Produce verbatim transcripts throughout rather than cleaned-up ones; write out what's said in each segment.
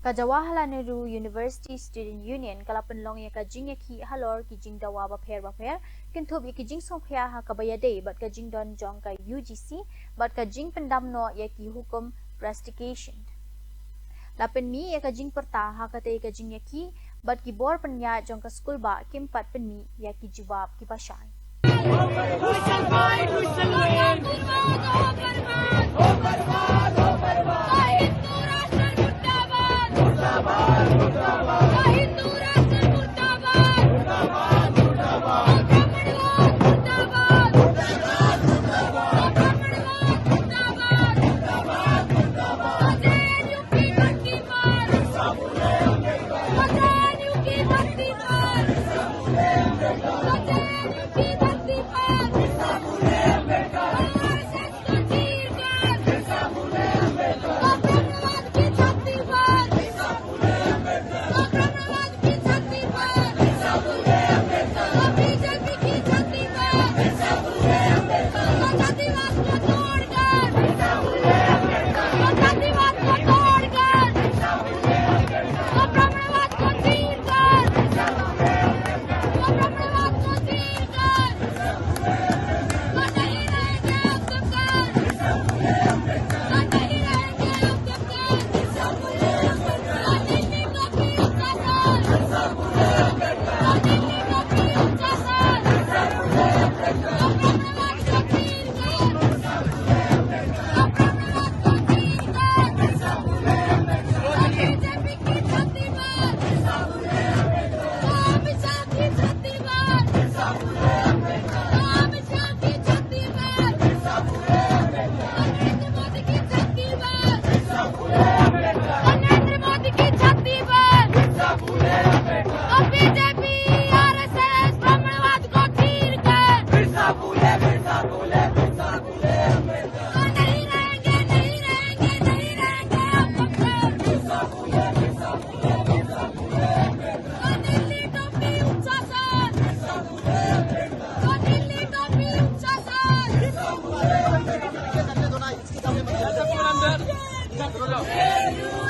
Ka Jawaharlal Nehru University Student Union ka la pynlong ïa ka jingïakhih halor ki jingdawa bapher bapher, kynthup ïa ki jingsngewkhia ha kaba ïadei bad ka jingdon jong ka U G C bad ka jingpyndam noh ïa ki hukum prestication. La pynmih ïa ka jingpyrta ha katei ka jingïakhih bad ki bor pynïaid jong ka skulbah kim pat pynmih ïa ki jubab kiba shai.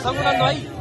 Sangunan doi.